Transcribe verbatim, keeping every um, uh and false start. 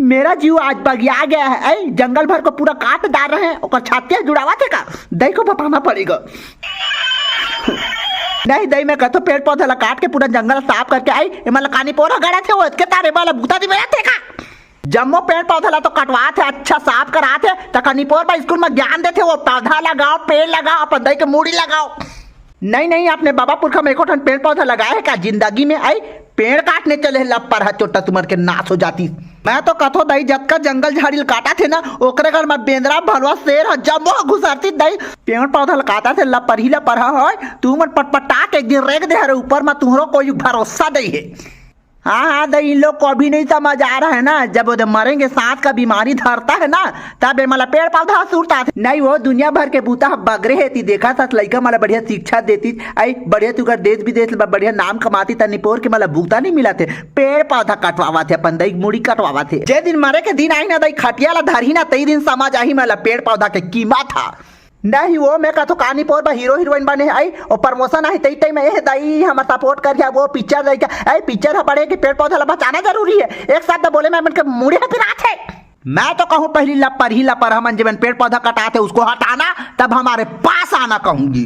मेरा जीव आज बगिया गया है। ऐ, जंगल भर को पूरा काट डार रहे हैं, ओकर छातिया जुड़ावा थे का? दई को बताना पड़ेगा। नहीं दई, मैं कहतो पेड़ पौधा ला काट के पूरा जंगल साफ करके आई, एमा ला कानी पोरा गड़ा थे, वो इसके तारे वाला बूता दी मेरा थे का? जम्मो पेड़ पौधा ला तो कटवा थे, अच्छा साफ करा थे, त कानी पोर बा स्कूल में ज्ञान देथे, वो पौधा लगाओ, पेड़ लगाओ, अपन दई के मूड़ी लगाओ। नहीं नहीं, अपने बाबा पुरखा में एको ठन पेड़ पौधा लगाए है का जिंदगी में? आई, पेड़ काटने चले है लप्पर हा चोट्टा तुमन के नाश हो जाती। मैं तो कथो दई, जतका जंगल झाड़ी ल काटा थे ना, ओकरे घर में बेंदरा भलवा शेर ह जम्मो ह घुसरती दई। पेड़ पौधा ल काटा थे लपरही लपरहा होय, तुमन पटपटा के एक दिन रेग दे हरे ऊपर में, तुहरो कोई भरोसा दई है। हाँ हाँ दई, इन लोग को अभी नहीं समझ आ रहा है ना, जब वो मरेंगे सांस का बीमारी धरता है ना, तब ये मला पेड़ पौधा सुरता है। नहीं वो दुनिया भर के बूता ह बगरे है ती, देखा था लइका मला बढ़िया शिक्षा देती, आई बढ़िया तुकर देश विदेश में बढ़िया नाम कमाती, त निपोर के मला बूता नहीं मिला थे, पेड़ पौधा कटवावा थे, अपन दई मुड़ी कटवावा थे। जे दिन मरे के दिन आई ना दई, खटिया ला धरही ना, तई दिन समझ आही मला पेड़ पौधा के कीमत हा। नहीं वो मैं कथो कानी पोर बा हीरो हीरोइन बने आई, और प्रमोशन आही तई टाइम ए दई हमर सपोर्ट कर दिया, वो पिक्चर दई का, आई पिक्चर ह बड़े के पेड़ पौधा ला बचाना जरूरी है। एक साथ बोले मैं मन के मुड़ी ह पिरात है। मैं तो कहूँ पहली लपरही लपरहा मन जेमन पेड़ पौधा कटाते उसको हटाना, तब हमारे पास आना कहूंगी।